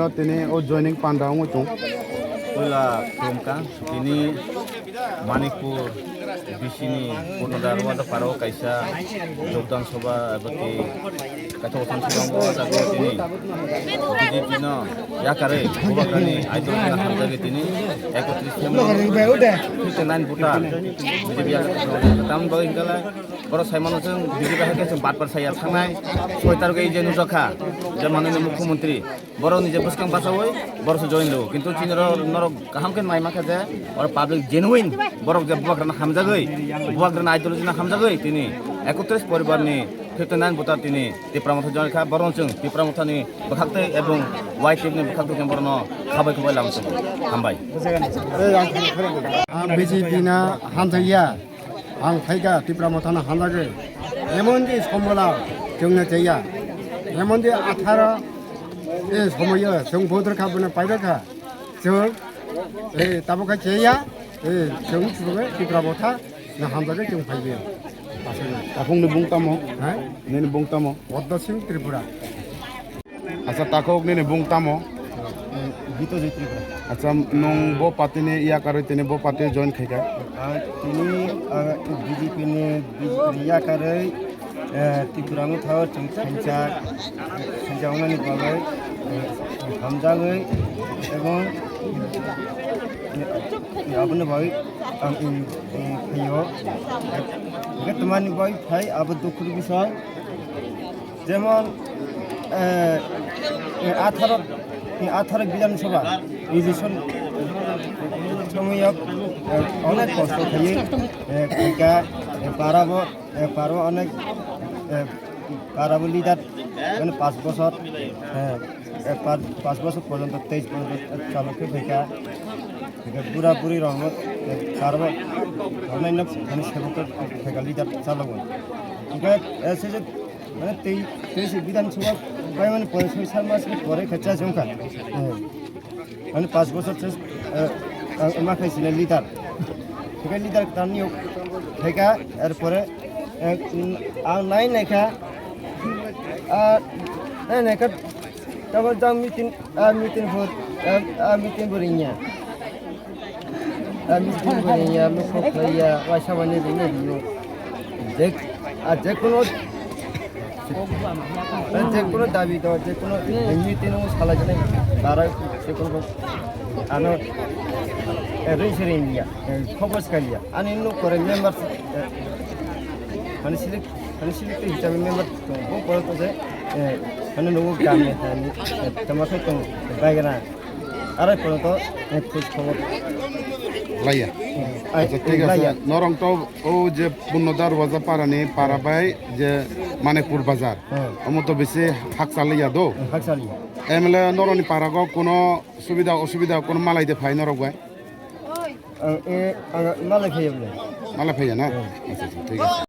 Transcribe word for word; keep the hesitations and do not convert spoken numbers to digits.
o tini o joining panda wngwi tong. Puila khulumkha, tini Manipur B C ni Purno Darwaza parao kaisa jogdan sabha eba tei kaisa osan sabha wngkha, o jaga o tini B J P no yakarwi bubagrani ideology no hamjagwi tini ekotris family fifty nine voter B J P yakarwi. Tamni bagwi hwnkhe lai borok sai mano chwng B J P hai khe chwng batpar saya thangnai soi targwi je nukjakha je manwini mukhyamantri. Borok ni je bwskang bachawi borok se join lo, kintu chini ro norok kaham khe nai mankha je oro public genuine borok je bubagrano hamjagwi, bubagrano ideology no hamjagwi tini ekotris poribar ni fifty nine voter tini Tipra Motha join kha, borok chwng Tipra Motha ni bwkhak tei ebong Y T F ni bwkhak tei borok no khabai khabai lam swngo. Hambai. Ang B J P na hamjakya. Ang phaikha Tipra Mothano hamjagwi. Emon di sombola chwngno chaya. Emon di atharo e somoyo chwng bodor kha, bono paidar kha. Chwng e tabukha chaya. E chwng chwng Tipra Motha na hamjagwi chwng phaikha. Aswkno. Takhukni bung tamo? Ha? Nini bung tamo? Padma Singh Tripura. Acha, takhuk nini bung tamo? Bitojit Tripura. Acha, nwng bo party ni yakarwi tini bo party o join khaikha? Ang tini, ah, B J P ni, B J P ni yakarwi, eh, Tripura Motha o chwng thansa, thansa wngnani bagwi, eh, hamjagwi ebong, eh, aboni bagwi ang, eh, phaio. Hwnkhe twmani bagwi phai abo dukhur bisoi. Jemon, eh, eh, atharo, eh, atharo Bidhan Sabha election somoyo, eh, onek kosto khaiwi, eh, khaikha, eh, parabo, eh, parabo onek, eh, parabo leader, mane, panch bochor, eh, eh, panch, panch bochor porjonto, teis porjonto chalo khe phaikha. Hwnkhe bura buri rokno, eh, parabo, mane, mane, sebok khe phaikha, leader chalogo. Hwnkhe, eh, se je Mane tei, tei se Bidhan Sabha bai mani pore soi sat mas ni pore khe change wngkha. Hmm. Mane panch bochor se, eh, ang ma khai sini leader. Hwnkhe leader tamni khaikha, er pore, eh, ang nai naikha, ah, nai naikha, tabok jang meeting, ah, meeting bo, ah, ah, meeting bo ringya. Ah, meeting bo ringya, lukho khlaiya, waisa mani ringya ringo. Je, ah, je kono, ah, je kono dabi do, je kono meeting o salai jani, bara je kono ano, eh, ring se ringya, eh, khobor skaliya. Ani nuk kore member, eh, mani silik, mani silik te hisabe member tong, bo kore to je, eh, mani nugo gam ne tani, eh, tama khe tong, baigana. Arai pore to, eh, khoj khobor. Laiya. Ai, acha, thik ase. Laiya. Norong to o je Purno Darwaza para ni para bai je Manikpur bazar. Hmm. Omo to bisi hakchaliya do. Hmm, hakchaliya. M L A norok ni para go kono subida osubida kono malai de phai norok bai? Ang, eh, ang malai phaiya bole. Malai phaiya na? Hmm. Acha, acha, thik ase.